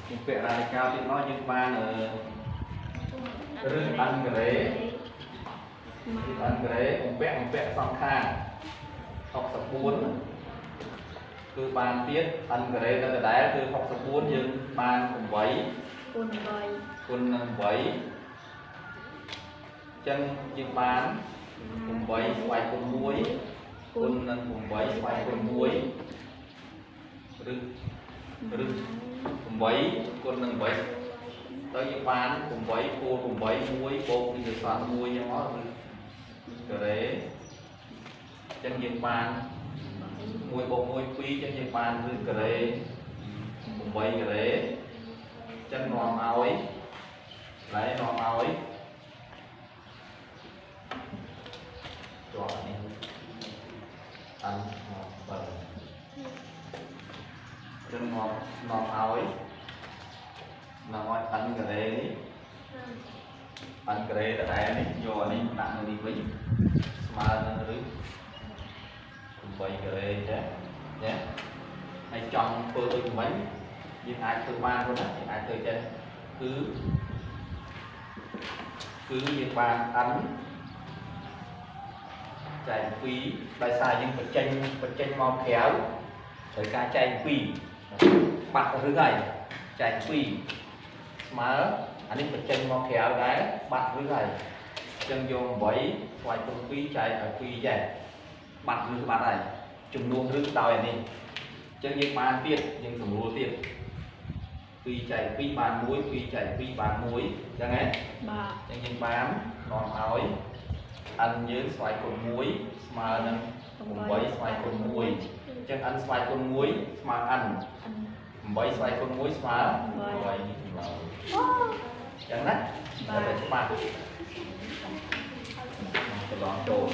យើងពាក់រ៉ាឌីកាល់ទៀតមកយើងបានឬ n ការ៉េ ឬ n ការ៉េបំពាក់សងខាង64គឺបានទៀត n ការ៉េនៅដដែលគឺ64យើងបាន8 គុណ8គុណនឹង8អញ្ចឹងយើងបាន8ស្វ័យគុណ1គុណនឹង8ស្វ័យគុណ1ឬ8គុណនឹង8ទៅយើងបាន8គូល8 1បូកនឹងសល់1អញ្ចឹងមកឬការ៉េអញ្ចឹងយើងបាន1បូក1 2អញ្ចឹងយើងបានឬការ៉េ8ការ៉េអញ្ចឹងនាំឲ្យឡែនាំឲ្យជាប់នេះអានមកបើចឹងនាំឲ្យ n ការ៉េនេះ n ការ៉េដដែលនេះយកអានេះដាក់នៅនេះវិញស្មើនឹងឬ8ការ៉េចាណាហើយចង់ធ្វើដូចមិញយើងអាចធ្វើបានផងណាយើងអាចធ្វើចេះគឺយើងបាន n ចែក2ដោយសារយើងបញ្ចេញមកក្រៅត្រូវការចែក2បាត់ឬហើយចែក2ស្មើអានេះបញ្ចេញមកក្រៅដែរបាត់ឬហើយអញ្ចឹងយក8ស្វ័យគុណ2ចែកឲ្យ2ចេះបាត់ឬបាត់ហើយចំនួនឬដោយអានេះអញ្ចឹងយើងបានទៀតយើងសម្រួលទៀត2ចែក2បាន1 2ចែក2បាន1អញ្ចឹងហ៎បាទអញ្ចឹងយើងបាននាំឲ្យ n យើងស្វ័យគុណ1ស្មើនឹង8ស្វ័យគុណ1អញ្ចឹង n ស្វ័យគុណ1ស្មើ n 8ស្វ័យគុណ1ស្មើ8នេះចម្លើយអញ្ចឹងណាតែច្បាស់ច្រឡំចូល